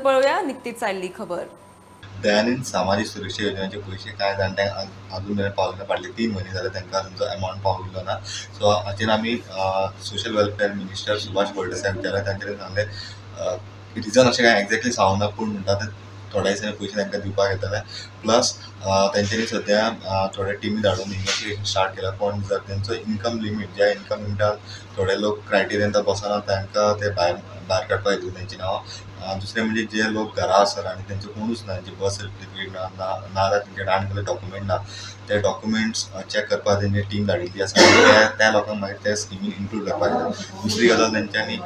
पळोवया निकतीच आयिल्ली खबर. दयानंद सामाजीक सुरक्षा योजनेचे पयशे कांय जाणट्यांक अजून मेरेन पावले ना. फाटले 3 म्हयने जाले तांकां तांचो अमावंट पाविल्लो ना. सो हाचेर आमी social welfare minister Subhash Phaldesai विचारले. तांच्यानी सांगलें रिजन अशें कांय एक्झॅक्टली सांगूंक ना, पूण म्हणटा ते थोड्या दिसांनी पयशे तांकां दिवपाक येतले. प्लस तेंच्यांनी सद्या थोडे टिमी धाडून इन्वेस्टिगेशन स्टार्ट केलां. पूण जर तेंचो इन्कम लिमीट, ज्या इन्कम लिमिटान थोडे लोक क्रायटेरियन बसना तांकां ते भायर भायर काडपाक येतले तेंची नांवां. दुसरें म्हणजे जे लोक घरा आसत आनी तेंचो कोणूच ना, तेंची बर्थ सर्टिफिकेट ना, ना जाल्यार तेंचे कडेन आनी कसले डॉक्युमेंट ना, ते डॉक्युमेंट्स चॅक करपाक तेंची टीम धाडिल्ली आसा. त्या लोकांक मागीर त्या स्किमीन इन्क्लूड करपाक येता. दुसरी गजाल तेंच्यांनी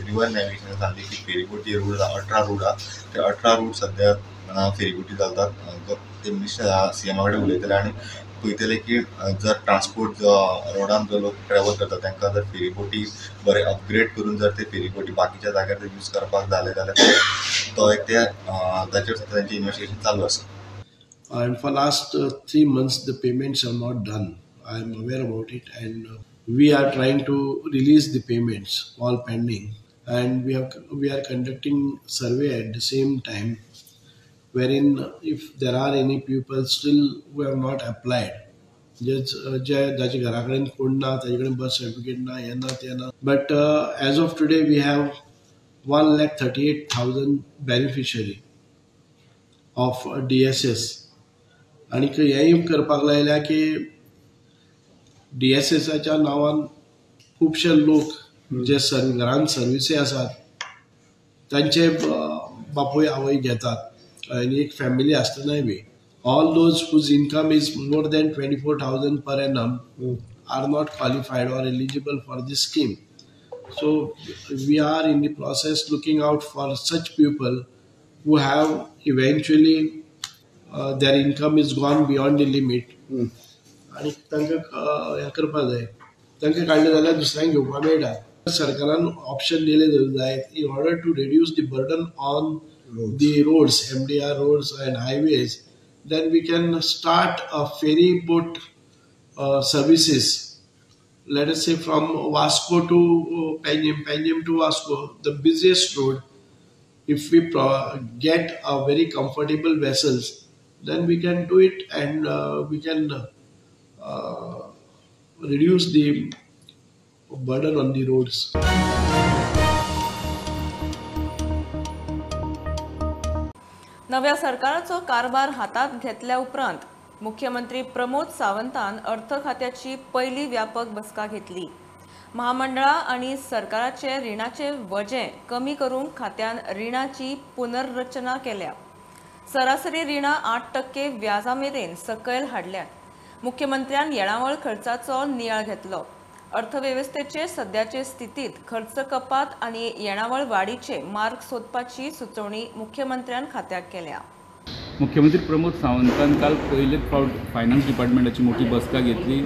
रिवर नॅविगेशन सांगली की फेरीबोट जे रूट आसा 18 रूट आसा, ते 18 रूट सद्या फेरीबोटी चलतात. ते मिनिस्टर सीएमा कडेन उलयतले आनी पळयतले की जर ट्रान्सपोर्ट रोडान जो लोक ट्रॅवल करता तांकां जर फेरीबोटी बरे अपग्रेड करून जर ते फेरीबोटी बाकीच्या जाग्यार ते यूज करपाक जाले जाल्यार तो एक ते ताचेर सद्या तेंचें इन्वेस्टिगेशन चालू आसा. And for last 3 months the payments are not done. I am aware about it, and we are trying to release the payments all pending, and we are conducting survey at the same time, wherein if there are any people still who have not applied, जे जाचे घरा कडेन कोण ना, ताजे कडेन birth certificate ना, हें ना तें ना. But as of today we have 1,38,000 beneficiary of DSS. आनी हेंय करपाक लायल्या की डीएसएसाच्या नांवान खुबशे लोक जे घरान सर्विसी आसात तांचे बापूय आवय घेतात आनी एक फॅमिली आसतनाय बी all those whose income is more than 24,000 per annum are not qualified or eligible for this scheme. So we are in the process looking out for such people who have eventually their income is gone beyond the limit. आनी तांकां हें करपाक जाय, तांकां काडलें जाल्यार दुसऱ्यांक घेवपाक मेळटा. सरकारान ऑप्शन दिलें जाय in order to reduce the burden on the roads, MDR roads and highways, then we can start a ferry boat services. Let us say from Vasco to Panjim, Panjim to Vasco, the busiest road. If we get a very comfortable vessels, then we can do it, and we can reduce the burden on the roads. नव्या सरकाराचो कारभार हातात घेतल्या उपरांत मुख्यमंत्री प्रमोद सावंतान अर्थ खात्याची पयली व्यापक बसका घेतली. महामंडळां आनी सरकाराचे रिणाचे वजें कमी करूंक खात्यान रिणाची पुनर्रचना केल्या. सरासरी रिणां 8% व्याजा मेरेन सकयल हाडल्यात. मुख्यमंत्र्यान येणावळ खर्चाचो नियाळ घेतलो. अर्थवेवस्थेचे सद्याचे स्थितीत खर्च कपात आनी येणावळ वाडीचे मार्ग सोदपाची सुचोवणी मुख्यमंत्र्यान खात्याक केल्या. मुख्यमंत्री प्रमोद सावंतान काल पयलेच फावट फायनान्स डिपार्टमेंटाची मोठी बसका घेतली.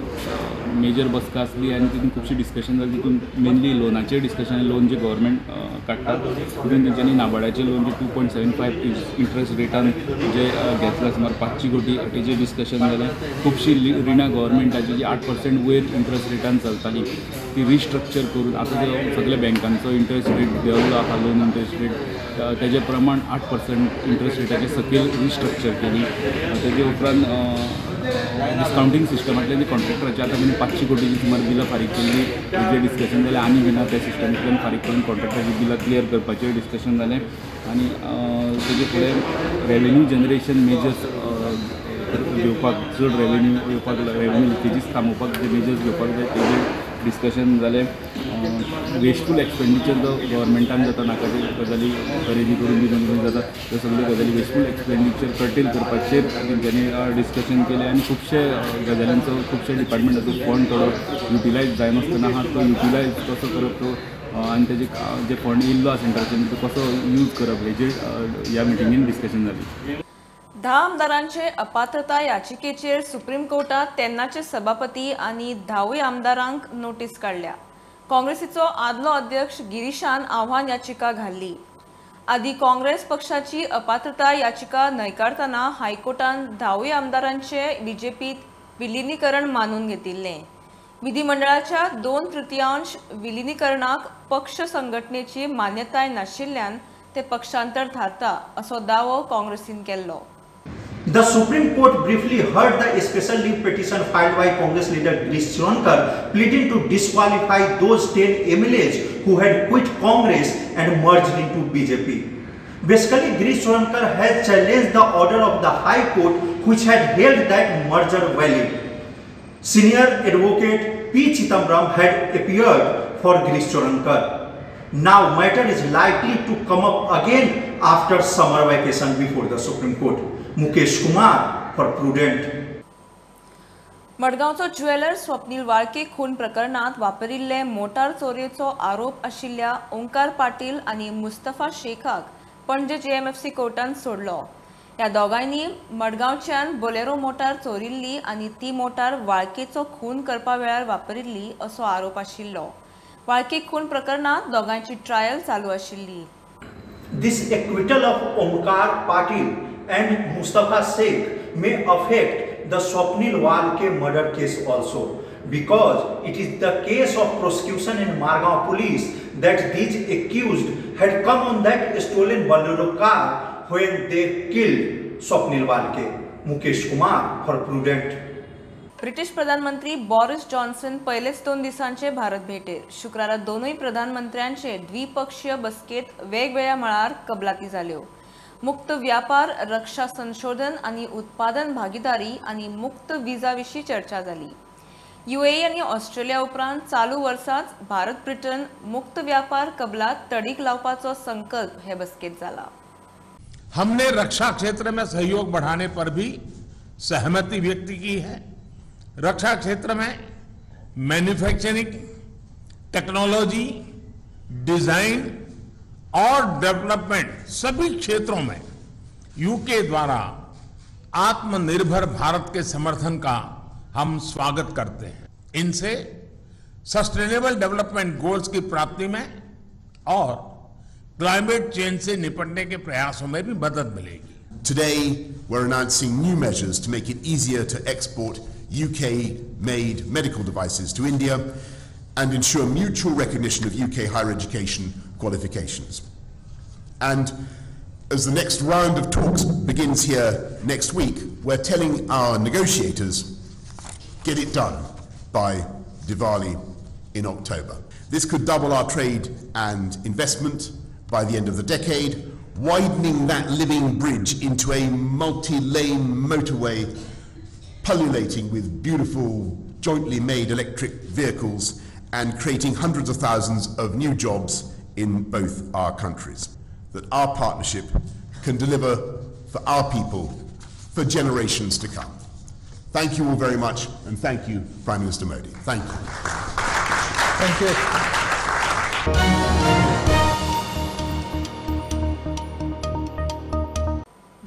मेजर बसका आसली आनी तितून खुबशीं डिस्कशन जाली. तितून मेनली लोनाचेर डिस्कशन, लोन जे गव्हर्मेंट काडटा तितून तेंच्यांनी नाबार्डाचे लोन जे 2.75 इंट्रस्ट रेटान जे घेतला सुमार 500 कोटी तेजेर डिस्कशन जालें. खुबशीं रिणां गव्हर्मेंटाची जी 8% वयर इंट्रस्ट रेटान चलताली ती रिस्ट्रक्चर करून आतां जो सगल्या बँकांचो इंट्रस्ट रेट देंवलो आसा, लोन इंट्रस्ट रेट तेजे प्रमाण 8% इंट्रस्ट रेटाचे सकयल रिस्ट्रक्चर केली. तेजे उपरांत डिस्कावंटींग सिस्टमांतल्यान कॉन्ट्रॅक्टराचे आतां मेरेन 500 कोटीची सुमार बिलां फारीक केल्ली तेजेर डिस्कशन जालें. आनी बिलां त्या सिस्टमांतल्यान फारीक करून कॉन्ट्रॅक्टराची बिलां क्लियर करपाचेर डिस्कशन जालें. आनी तेजे फुडें रेवेन्यू जनरेशन मेजर्स घेवपाक, चड रेवेन्यू येवपाक, रेवेन्यू लिकेजीस थांबोवपाक जे मेजर्स घेवपाक जाय तेजेर डिस्कशन जालें. वेस्टफूल एक्सपेंडिचर जो गव्हर्मेंटान जाता, नाका त्यो गजाली खरेदी करून बी दोन जाता, त्यो सगळ्यो गजाली वेस्टफूल एक्सपेंडिचर कर्टेल करपाचेर तेंच्यांनी डिस्कशन केलें. आनी खुबशे गजालींचो खुबशे डिपार्टमेंटाचो फंड थोडो युटिलायज जायनासतना आहा तो युटिलायज कसो करप तो आनी तेजे जे फंड येयल्लो आसा सेंटराच्यान तो कसो यूज करप हेजेर ह्या मिटिंगेन डिस्कशन जालें. 10 आमदारांचे अपात्रता याचिकेचेर सुप्रीम कोर्टात तेन्नाचे सभापती आनी 10 आमदारांक नोटीस काडल्या. काँग्रेसीचो आदलो अध्यक्ष गिरीशान आव्हान याचिका घाल्ली. आदी काँग्रेस पक्षाची अपात्रता याचिका न्हयकारतना हायकोर्टान 10 आमदारांचे बीजेपीत विलिनीकरण मानून घेतिल्लें. विधिमंडळाच्या 2/3 विलिनीकरणाक पक्ष संघटनेची मान्यताय नाशिल्ल्यान ते पक्षांतर थारता असो दावो काँग्रेसीन केल्लो. The Supreme Court briefly heard the special leave petition filed by Congress leader Girish Chodankar pleading to disqualify those 10 MLAs who had quit Congress and merged into BJP. Basically, Girish Chodankar has challenged the order of the High Court which had held that merger valid. Senior advocate P. Chidambaram had appeared for Girish Chodankar. Now matter is likely to come up again after summer vacation before the Supreme Court. Mukesh Kumar for Prudent. मडगांवचो jeweller Swapnil Walke खून प्रकरणात वापरिल्ले मोटार चोरयेचो आरोप आशिल्ल्या ओंकार पाटील आनी Mustafa शेखाक Panaji JMFC कोर्टान सोडलो. ह्या दोगांयनी मडगांवच्यान बोलेरो मोटार चोरिल्ली आनी ती मोटार वाळकेचो खून करपा वेळार वापरिल्ली असो आरोप आशिल्लो. वाळके खून प्रकरणात दोगांयची ट्रायल चालू आशिल्ली. This acquittal of Omkar Patil and Mustafa Sheikh may affect the Swapnil Walke murder case also, because it is the case of prosecution in Margao police that these accused had come on that stolen Bolero car when they killed Swapnil Walke. Mukesh Kumar for Prudent. British प्रधानमंत्री Boris Johnson पयलेच 2 दिसांचे भारत भेटेर. शुक्रारा दोनूय प्रधानमंत्र्यांचे द्विपक्षीय बसकेत वेगवेगळ्या मळार कबलाती जाल्यो. मुक्त व्यापार, रक्षा संशोधन आनी उत्पादन भागीदारी आनी मुक्त विजा विशीं चर्चा जाली. युएई आनी ऑस्ट्रेलिया उपरांत चालू वर्साच भारत ब्रिटन मुक्त व्यापार कबलात तडीक लावपाचो संकल्प हे बसकेत जाला. हमने रक्षा क्षेत्र में सहयोग बढ़ाने पर भी सहमति व्यक्त की है. रक्षा क्षेत्र में मैन्युफैक्चरिंग, टेक्नोलॉजी, डिजाइन और डेवलपमेंट सभी क्षेत्रों में यूके द्वारा आत्मनिर्भर भारत के समर्थन का हम स्वागत करते हैं. इनसे सस्टेनेबल डेवलपमेंट गोल्स की प्राप्ति में और क्लाइमेट चेंज से निपटने के प्रयासों में भी मदद मिलेगी. Today, we're announcing new measures to make it easier to export UK-made medical devices to India and ensure mutual recognition of UK higher education qualifications. And as the next round of talks begins here next week, we're telling our negotiators, get it done by Diwali in October. This could double our trade and investment by the end of the decade, widening that living bridge into a multi-lane motorway pullulating with beautiful jointly made electric vehicles and creating hundreds of thousands of new jobs in both our countries. That our partnership can deliver for our people for generations to come. Thank you all very much, and thank you, Prime Minister Modi. Thank you. Thank you.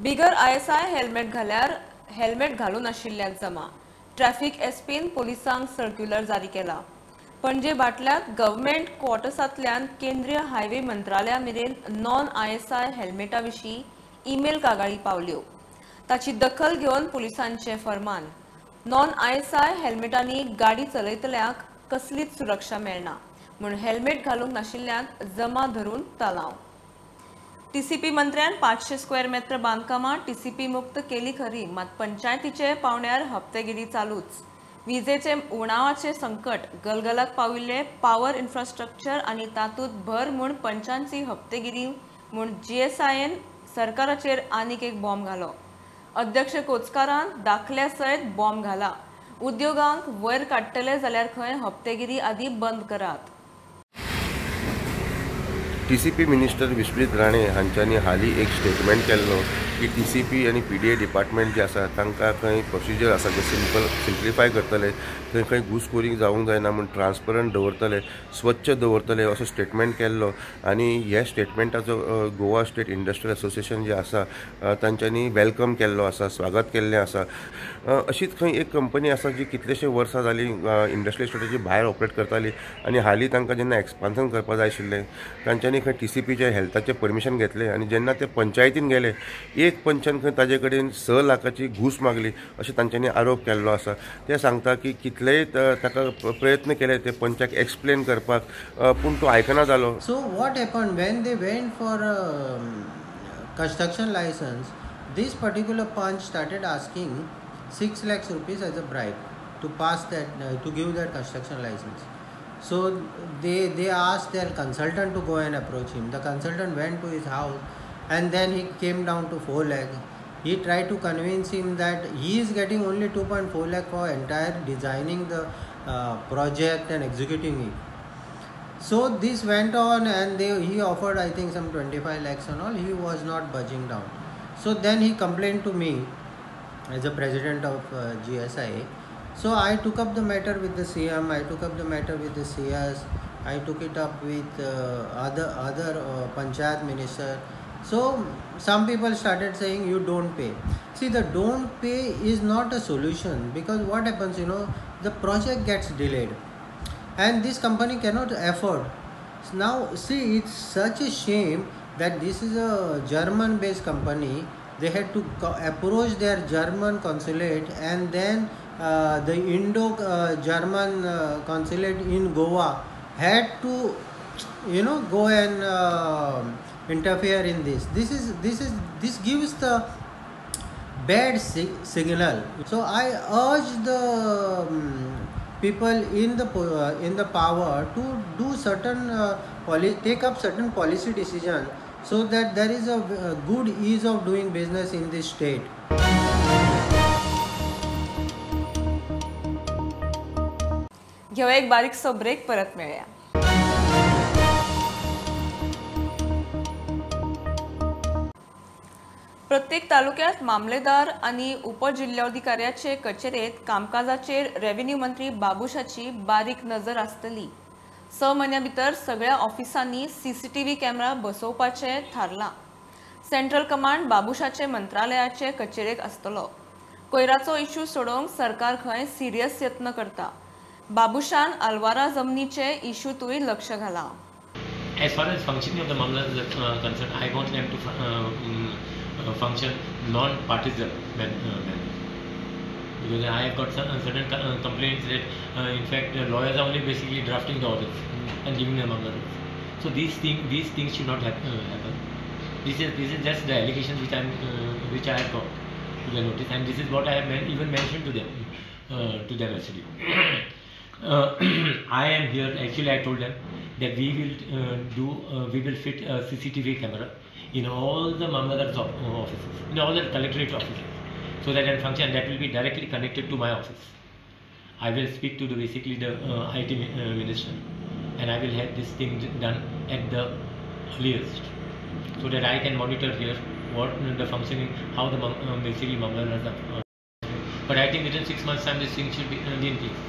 बिगर ISI helmet घाल्यार helmet घालून आशिल्ल्यान जमा. Traffic एसपीन पोलिसांक circular जारी केला. Panaji बाटल्यात government क्वॉर्टर्सांतल्यान केंद्रीय highway मंत्रालया मेरेन non ISI हेल्मेटा विशीं ईमेल कागाळी पावल्यो. ताची दखल घेवन पोलिसांचें फरमान. नॉन आयएसआय हेल्मेटांनी गाडी चलयतल्यांक कसलीच सुरक्षा मेळना म्हूण हेल्मेट घालूंक नाशिल्ल्यांक जमा धरून तलाव. टीसीपी मंत्र्यान 500 स्क्वेअर मेत्र बांदकामां टीसीपी मुक्त केली खरी, मात पंचायतीचे पावण्यार हप्तेगिरी चालूच. विजेचे उणावाचे संकट गलगलाक पाविल्ले पावर इन्फ्रास्ट्रक्चर आनी तातूंत भर म्हूण पंचांची हप्तेगिरी म्हूण जीएसआयन सरकाराचेर आनीक एक बॉम्ब घालो. अध्यक्ष कोचकारान दाखल्या सयत बॉम्ब घाला. उद्योगांक वयर काडटले जाल्यार खंय हप्तेगिरी आदी बंद करात. टीसीपी मिनिस्टर विश्वजीत राणे हांच्यांनी हालीं एक स्टेटमेंट केल्लो की टीसीपी आनी पीडीए डिपार्टमेंट जे आसा तांकां खंय प्रोसिजर आसा जे सिंप्लिफाय करतले, थंय खंय घुसखोरी जावंक जायना म्हूण ट्रान्सपरंट दवरतले, स्वच्छ दवरतले असो स्टेटमेंट केल्लो. आनी ह्या स्टेटमेंटाचो गोवा स्टेट इंडस्ट्रियल एसोसिएशन जे आसा तांच्यांनी welcome केल्लो आसा, स्वागत केल्लें आसा. अशीच खंय एक कंपनी आसा जी कितलेशे वर्सां जालीं इंडस्ट्रियल इस्टेटाची भायर ऑपरेट करताली आनी हालीं तांकां जेन्ना एक्सपान्शन करपाक जाय आशिल्लें तांच्यांनी खंय टीसीपीचे हेल्थाचें परमिशन घेतलें आनी जेन्ना ते पंचायतीन गेले एक पंचान खंय ताजे कडेन 6 लाखाची घूस मागली अशें तांच्यांनी आरोप केल्लो आसा. ते सांगता की कितलेय ताका प्रयत्न केले ते पंचाक एक्सप्लेन करपाक, पूण तो आयकना जालो. So what happen when they went for construction license, this particular panch started asking 6 lakhs rupees as a bribe to pass that, to give that construction license. So they asked their consultant to go and approach him. The consultant went to his house and then he came down to 4 lakh. He tried to convince him that he is getting only 2.4 lakh for entire designing the project and executing it. So this went on and he offered, I think, some 25 lakhs and all. He was not budging down. So then he complained to me as a president of GSIA. So I took up the matter with the CM, I took up the matter with the CS, I took it up with other panchayat minister. So some people started saying you don't pay. See, the don't pay is not a solution, because what happens, you know, the project gets delayed and this company cannot afford. Now see, it's such a shame that this is a German based company. They had to approach their German consulate and then the Indo-German consulate in Goa had to, you know, go and interfere in this. This gives the bad signal. So I urge the people in the power to do certain take up certain policy decision so that there is a good ease of doing business in this state. घेऊया एक बारीकसो break, परत मेळया. प्रत्येक तालुक्यात मामलेदार आणि उपजिल्होधिकाऱ्याचे कचेरेत कामकाजाचेर revenue मंत्री बाबूशाची बारीक नजर आसतली. 6 म्हयन्या भितर सगळ्या ऑफिसांनी सीसीटीव्ही कॅमेरा बसोवपाचें थारलां. सेंट्रल कमांड बाबूशाचे मंत्रालयाचे कचेरेक आसतलो. कोयराचो इश्यू सोडोवंक सरकार खंय सिरियस यत्न करता. बाबूशान आलवारा जमनीचे इश्यूतूय लक्ष घालां. As far as functioning of the mamlas is concerned, I want them to function non-partisan manner, because I have got some certain complaints that in fact the lawyers are only basically drafting the orders and giving them mamlas. So these things should not happen. This is just the allegations which I have got to the notice, and this is what I have even mentioned to them actually. I am here actually. I told them that we will we will fit a CCTV camera in all the Mamladar's offices, in all the collectorate offices, so that and function that will be directly connected to my office. I will speak to the basically the IT minister, and I will have this thing done at the earliest, so that I can monitor here what the functioning, how the basically Mamladars are. But I think within 6 months time this thing should be in place.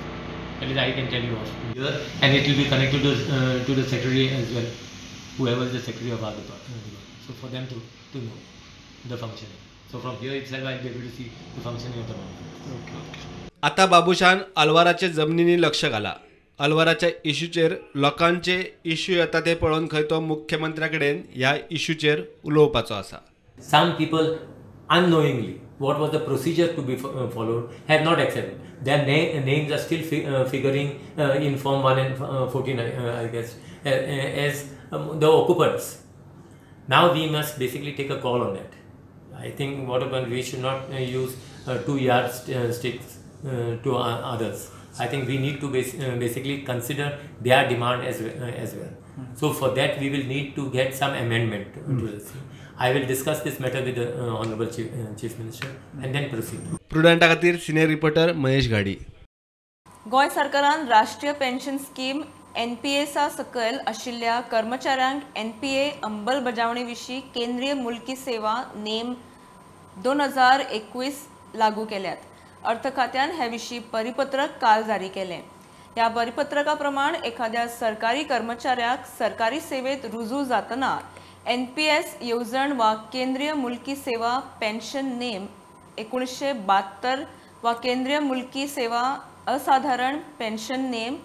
At least I can tell you off here, and it will be connected to the secretary as well, whoever is the secretary of our department. So for them to know the functioning. So from here itself I will be able to see the functioning of the mamla. आता बाबूशान आलवाराचे जमनीनी लक्ष घाला. आलवाराच्या इश्यूचेर लोकांचे issue येता ते पळोवन खंय तो मुख्यमंत्र्या कडेन ह्या इश्यूचेर उलोवपाचो आसा. Some people unknowingly what was the procedure to be followed have not accepted. Their names are still figuring in Form 1 and 14, I guess, as the occupants. Now we must basically take a call on that. I think what happened, we should not use 2 yard sticks to others. I think we need to basically consider their demand as well. So for that we will need to get some amendment to this. I will discuss this matter with the Honorable Chief Minister and then proceed. प्रुडंटा खातीर senior reporter Mahesh Ghadi. Goa सरकारान राष्ट्रीय pension scheme एनपीएसा सकयल आशिल्ल्या कर्मचाऱ्यांक NPA अंमलबजावणी विशीं केंद्रीय मुलकी सेवा नेम 2021 लागू केल्यात. अर्थ खात्यान हे विशीं परिपत्रक काल जारी केलें. ह्या परिपत्रका प्रमाण एखाद्या सरकारी कर्मचाऱ्याक सरकारी सेवेत रुजू जातना एनपीएस येवजण वा केंद्रीय मुलकी सेवा पेन्शन नेम 1972 वा केंद्रीय मुलकी सेवा असाधारण पेन्शन नेम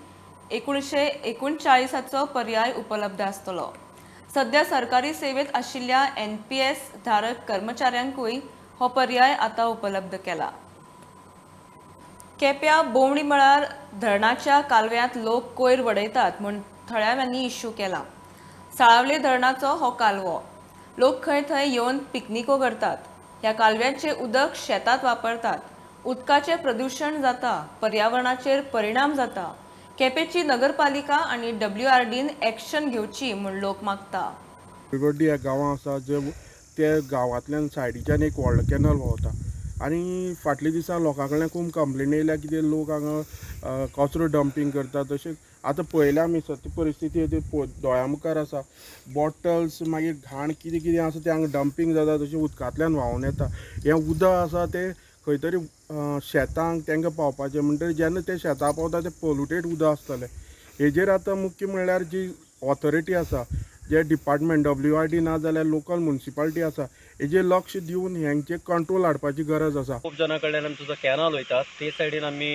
1939 पर्याय उपलब्ध आसतलो. सध्या सरकारी सेवेत आशिल्ल्या एनपीएस धारक कर्मचाऱ्यांकूय हो पर्याय आता उपलब्ध केला. केप्या बोवणी मळार धरणाच्या कालव्यांत लोक कोयर वडयतात म्हूण थळाव्यांनी इश्यू केला. साळावले धरणाचो हो कालवो. लोक खंय थंय येवन पिकनिको करतात. ह्या कालव्यांचे उदक शेतात वापरतात. उदकाचें प्रदूशण जाता, पर्यावरणाचेर परिणाम जाता. केपेची नगरपालिका आनी डब्ल्यूआरडीन एक्शन घेवची म्हूण लोक मागता. बिगोड्डी ह्या गांवां आसा जे ते गांवांतल्यान सायडीच्यान एक व्हडलो कॅनल व्हांवता आनी फाटल्या दिसा लोकां कडल्यान खूब कंप्लेन येयल्या की ते लोक हांगा कचरो डंपींग करता. तशेंच आतां पळयल्या आमी सत्य परिस्थिती ती दोळ्या मुखार आसा. बॉटल्स मागीर घाण कितें कितें आसा तें हांगा डंपींग जाता, तशें उदकांतल्यान व्हांवन येता. हें उदक आसा तें खंय तरी शेतांक तांकां पावपाचें, म्हणटकीर जेन्ना ते शेतां पावता तें पोल्युटेड उदक आसतलें. हेजेर आतां मुख्य म्हणल्यार जी ऑथॉरिटी आसा, जे डिपार्टमेंट डब्ल्यूआरडी ना जाल्यार लोकल म्युनिसिपालिटी आसा, हेजेर लक्ष दिवन हेंचे कंट्रोल हाडपाची गरज आसा. खूब जाणां कडल्यान आमचो जो कॅनल वयता ते सायडीन आमी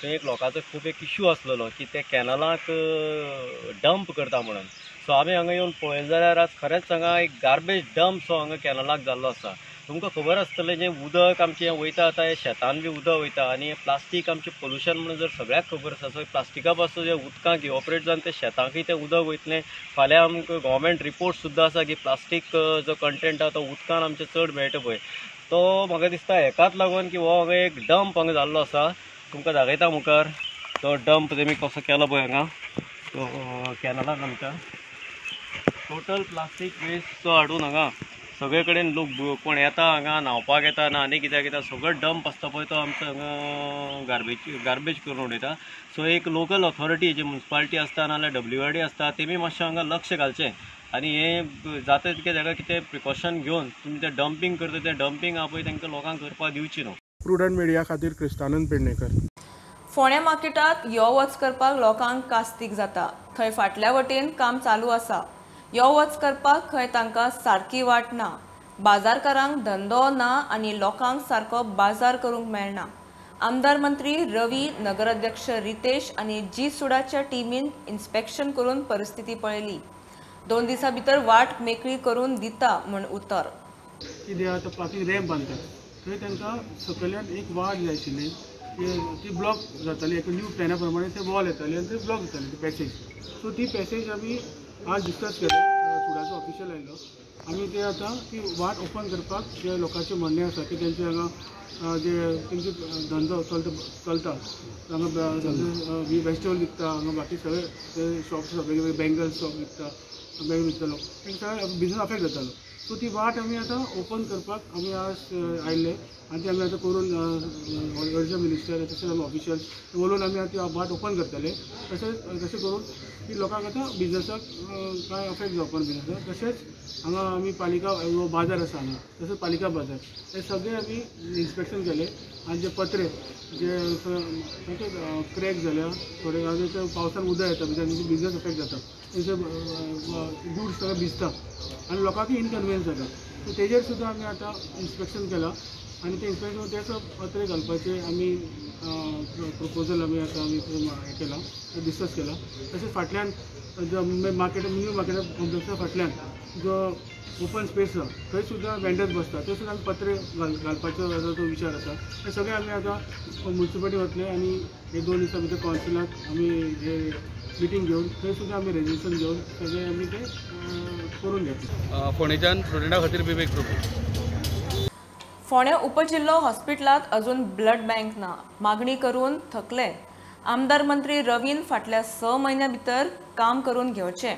थंय एक लोकांचो खूब एक इश्यू आसलेलो की ते कॅनलाक डंप करता म्हणून. सो आमी हांगा येवन पळयलें जाल्यार आज खरेंच हांगा एक गार्बेज डंप सो हांगा कॅनलाक जाल्लो आसा. तुमकां खबर आसतलें जें उदक आमचें वयता आतां हें शेतान बी उदक वयता आनी प्लास्टीक आमचें पोल्युशन म्हणून जर सगळ्याक खबर आसा. सो प्लास्टिका पासून जें उदकांक इवॉपरेट जावन तें शेतांकूय तें उदक वयतलें. फाल्यां आमकां गव्हर्मेंट रिपोर्ट सुद्दां आसा की प्लास्टीक जो कंटेंट आसा तो उदकान आमचें चड मेळटा पळय, तो म्हाका दिसता हेकाच लागून की हो हांगा एक डंप हांगा जाल्लो आसा. तुमकां दाखयता मुखार तो डंप तेमी कसो केलो पळय हांगा तो कॅनलाक आमच्या टोटल प्लास्टीक वेस्ट जो हाडून हांगा सगळे कडेन लोक कोण येता हांगा न्हांवपाक येता ना आनी कित्याक कित्याक सगळो डंप आसता पळय तो आमचो हांगा गार्बेज करून उडयता. सो एक लोकल ऑथॉरिटी जी म्युनिसिपालिटी आसता नाजाल्यार डब्ल्यूआरडी आसता तेमी मातशें हांगा लक्ष घालचें आनी हें जाता तितकें ताका कितें प्रिकॉशन घेवन तुमी तें डंपींग करता तें डंपींग आहा पळय तांकां लोकांक करपाक दिवची न्हू. प्रुडंट मिडिया खातीर क्रिस्तानंद पेडणेकर. फोंड्या मार्केटांत यो वच करपाक लोकांक कास्तीक जाता. थंय फाटल्या वटेन काम चालू आसा. यो वच करपाक खंय तांकां सारकी वाट ना. बाजारकारांक धंदो ना आनी लोकांक सारको बाजार करूंक मेळना. आमदार मंत्री रवी, नगराध्यक्ष रितेश आनी जी सुडाच्या टिमीन इन्स्पेक्शन करून परिस्थिती पळयली. 2 दिसां भितर वाट मेकळी करून दिता म्हूण उतर. कितें आतां पार्किंग रॅम्प बांदतात थंय तांकां सकयल्यान एक वाट जाय आशिल्ली, ती ब्लॉक जाताली. एका न्यू प्लॅना प्रमाणे ते वॉल येताली आनी ते ब्लॉक जाताली ती पॅसेज. सो ती पॅसेज आमी आज डिस्कस केलें, सुडाचो ऑफिशियल आयलो. आमी ते आतां ती वाट ओपन करपाक जे लोकांचें म्हणणें आसा की तेंचे हांगा जे तेंचे धंदो चलता हांगा वेजिटेबल विकता, हांगा बाकी सगळे ते शॉप्स सगळे बँगल शॉप विकता, बँगल विकता लोक, तेंकां सगळे बिजनस अफेक्ट जातालो. सो ती वाट आमी आतां ओपन करपाक आमी आज आयिल्ले आनी ती आमी आतां करून अर्जंट मिनिस्टर तशेंच आमी ऑफिशियल उलोवन आमी आतां ती वाट ओपन करतले. तशेंच तशें करून की लोकांक आतां बिजनसाक कांय अफेक्ट जावपाक बिजनसाक. तशेंच हांगा आमी पालिका बाजार आसा हांगा, तशेंच पालिका बाजार हे सगळे आमी इन्स्पेक्शन केले आनी जे पत्रे जे क्रॅक जाल्या थोडे पावसान उदक येता म्हणजे बिजनस अफेक्ट जाता, तेंचे गुड्स सगळे भिजता आनी लोकांकूय इनकन्विनियन्स जाता. सो तेजेर सुद्दां आमी आतां इन्स्पेक्शन केलां आनी ते इन्स्पेक्शन तेचो पत्रे घालपाचे आमी प्रपोजल आमी आतां आमी हें केलां, डिस्कस केलां. तशेंच फाटल्यान जो मार्केट न्यू मार्केट कॉम्प्लेक्सा फाटल्यान जो ओपन स्पेस आसा थंय सुद्दां वेंडर्स बसता, थंय सुद्दां आमी पत्रे घालपाचो तो विचार आसा. ते सगळे आमी आतां म्युनिसिपालिटी वतले आनी हे 2 दिसां भितर कावन्सिलाक आमी हे मिटींग घेवन थंय सुद्दां आमी रेजोल्युशन घेवन सगळे आमी ते करून घेतले. फोंडेच्यान प्रुडंटा खातीर विवेक प्रभू. फोंड्या उपजिल्लो हॉस्पिटलांत अजून ब्लड बँक ना. मागणी करून थकले. आमदार मंत्री रवीन फाटल्या 6 म्हयन्यां भितर काम करून घेवचें,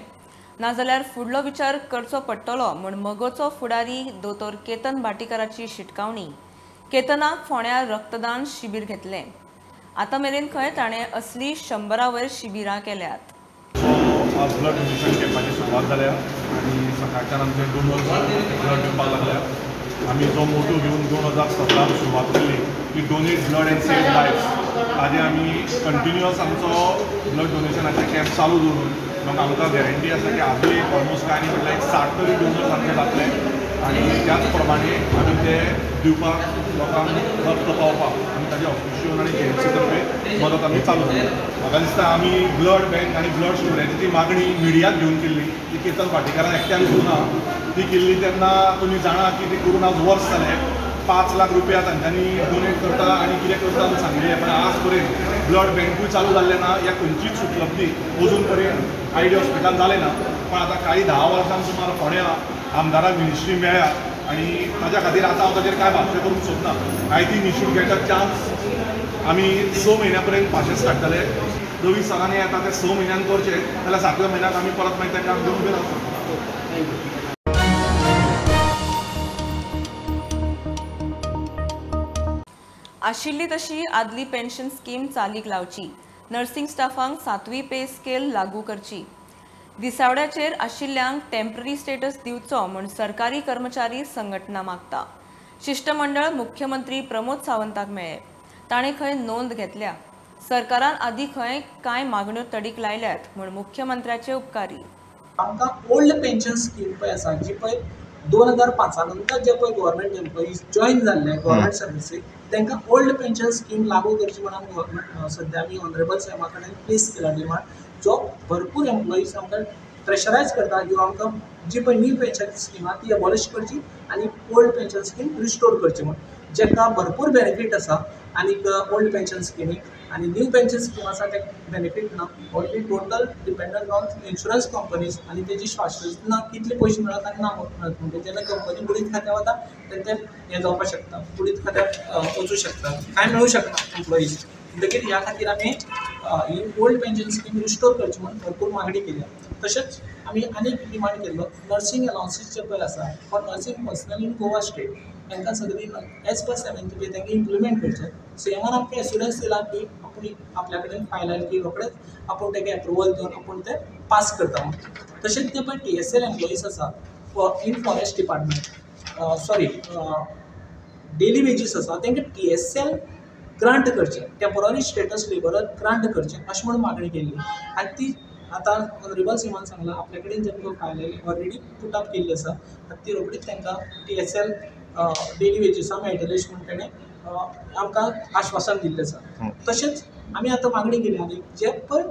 नाजाल्यार फुडलो विचार करचो पडटलो म्हूण मगोचो फुडारी दोतोर केतन भाटीकाराची शिटकावणी. केतनाक फोंड्या रक्तदान शिबीर घेतलें. आतां मेरेन खंय ताणें असली 100 वयर शिबिरां केल्यात. ब्लड डोनेशन कॅम्पाची सुरवात जाल्या आनी सकाळच्यान आमचे डोनर्स ब्लड दिवपाक लागल्या. आमी जो मोटो घेवन 2017 सुरवात केली की donate blood and save life, ताजे आमी कंटिन्युअस आमचो ब्लड डोनेशनाचे कॅम्प चालू दवरून आमकां गॅरंटी आसा की आजूय एक ऑलमोस्ट कांय न्ही म्हटल्यार एक 60 तरी डोनर्स आमचे जातले. आनी त्याच प्रमाणे आमी ते दिवपाक लोकांक रक्त पावपाक आमी ताजे ऑफिशियल आनी जीएमसी तर्फे मदत आमी चालू दवरल्या. म्हाका दिसता आमी ब्लड बँक आनी ब्लड स्टोरेजीची मागणी मिडियाक घेवन केल्ली, ती केतन भाटीकारान एकट्यान करूं ना, ती केल्ली तेन्ना तुमी जाणा की ती करून आज वर्स जालें. 5 लाख रुपया तांच्यांनी डोनेट करता आनी कितें करता म्हूण सांगिल्लें, पण आज पर्यंत ब्लड बँकूय चालू जाल्लें ना, या खंयचीच उपलब्धी अजून पर्यंत आयडी हॉस्पिटलान जालें ना. पण आतां काही 10 वर्सां सुमार फोंड्या आमदाराक मिनिस्ट्री मेळ्ळ्या आनी ताज्या खातीर आतां हांव ताजेर कांय भाश्य करूंक सोदना. I think you should get a chance. आमी 6 म्हयन्या पर्यंत पाशेस काडटले. रवी सरांनी आतां ते 6 म्हयन्यान करचे जाल्यार 7व्या म्हयन्याक आमी परत मागीर तें काम घेवन उबे रावचो. आशिल्ली तशी आदली पेन्शन स्कीम चालीक लावची, नर्सिंग स्टाफांक 7वी पे स्केल लागू करची, दिसावड्याचेर आशिल्ल्यांक टेम्पररी स्टेटस दिवचो म्हूण सरकारी कर्मचारी संघटना मागता. शिष्टमंडळ मुख्यमंत्री प्रमोद सावंताक मेळ्ळे, ताणें खंय नोंद घेतल्या. सरकारान आदी खंय कांय मागण्यो तडीक लायल्यात म्हूण मुख्यमंत्र्याचे उपकारी. आमकां ओल्ड पेन्शन स्कीम पळय आसा जी पळय 2005 नंतर जे पळय गव्हर्मेंट एम्प्लॉईज जॉईन जाल्ले गव्हर्मेंट सर्विसीक तांकां ओल्ड पेन्शन स्कीम लागू करची म्हणून गव्हर्मेंट सद्या आमी ऑनरेबल सीएमा कडेन प्लेस केला डिमांड, जो भरपूर एम्प्लॉईज आमकां प्रेशरायज करता की आमकां जी पळय न्यू पेन्शन स्कीम आहा ती एबॉलिश करची आनी ओल्ड पेन्शन स्कीम रिस्टोर करची म्हूण, जेका भरपूर बेनिफीट आसा आनीक ओल्ड पेन्शन स्किमीक आनी न्यू पेन्शन स्कीम आसा ते बेनिफीट ना, only total dependent on insurance companies आनी तेजी शाश्वत ना कितले पयशे मेळत आनी ना मेळत, म्हणजे जेन्ना कंपनी बुडीत खात्या वता तेन्ना ते हें जावपाक शकता, बुडीत खात्याक वचूं शकता, कांय मेळूं शकना एम्प्लॉईज. म्हणटकीर ह्या खातीर आमी ही ओल्ड पेन्शन स्कीम रिस्टोर करची म्हणून भरपूर मागणी केल्या. तशेंच आमी आनीक डिमांड केल्लो नर्सिंग अलावन्सीस जे पळय आसा for nursing personnel in Goa state तांकां सगळीं एज पर 7th पे तांकां इम्प्लिमेंट करचें. सीएमान आमकां एश्युरन्स दिला की आपूण आपल्या कडेन फायल आयली की रोखडेच आपूण ताका एप्रुवल दिवन आपूण ते पास करता म्हणून. तशेंच ते पळय TSL employees आसा in forest department sorry daily wages आसा तांकां TSL grant करचें, टेम्पोररी स्टेटस लेबरर ग्रांट करचें अशें म्हणून मागणी केल्ली आनी ती आतां ऑनरेबल सीएमान सांगलां आपल्या कडेन जे पळय फायल आयली ऑलरेडी पुट अप केल्ली आसा आनी ती रोखडीच तांकां TSL daily वेजीसां मेळटले अशें म्हूण तेणें आमकां आश्वासन दिल्लें आसा. तशेंच आमी आतां मागणी केली आनी जे पळय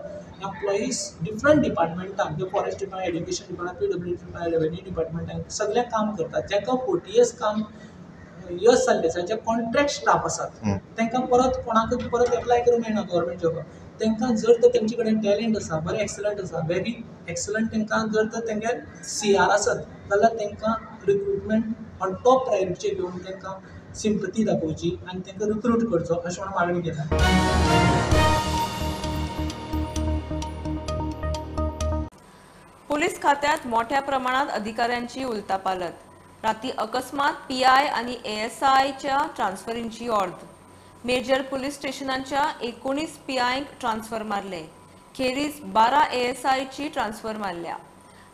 एम्प्लॉईज डिफरंट डिपार्टमेंटान, जे forest department, education department, PW department, revenue डिपार्टमेंटान सगळें काम करतात, जांकां 40 इयर्स काम इयर्स जाल्ले आसा, जे कॉन्ट्रॅक्ट स्टाफ आसात तांकां परत कोणाकूच परत एप्लाय करूंक मेळना गव्हर्मेंट जॉबाक. तांकां जर तर तेंचे कडेन टॅलंट आसा, बरें एक्सलंट आसा, व्हेरी एक्सलंट, तांकां जर तर तेंगे CR आसत जाल्यार तांकां रिक्रुटमेंट ऑन टॉप प्रायोरिटीचेर घेवन तांकां सिंपती दाखोवची आनी तांकां रिक्रूट करचो अशें म्हणून मागणी केल्या. पोलीस खात्यात मोठ्या प्रमाणात अधिकाऱ्यांची उलथापालथ. राती अकस्मात PI आणि ASIच्या ट्रान्सफरींची ऑर्द. मेजर पोलीस स्टेशनांच्या 19 PIंक ट्रान्सफर मारले, खेरीज 12 ASIची ट्रान्सफर मारल्या.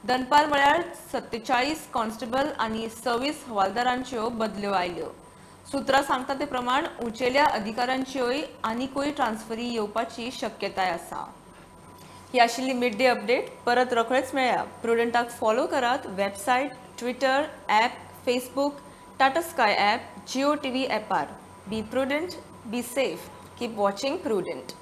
दनपार म्हळ्यार 47 कॉन्स्टेबल आनी 26 हवालदारांच्यो बदल्यो आयल्यो. सूत्रां सांगता ते प्रमाण उंचेल्या अधिकाऱ्यांच्योय आनिकूय ट्रान्सफरी येवपाची शक्यताय आसा. ही आशिल्ली मिड डे अपडेट. परत रोखडेच मेळया. प्रुडंटाक फॉलो करात website, Twitter, app, Facebook, Tata Sky app, Jio TV ॲपार. Be prudent, be safe, keep watching Prudent.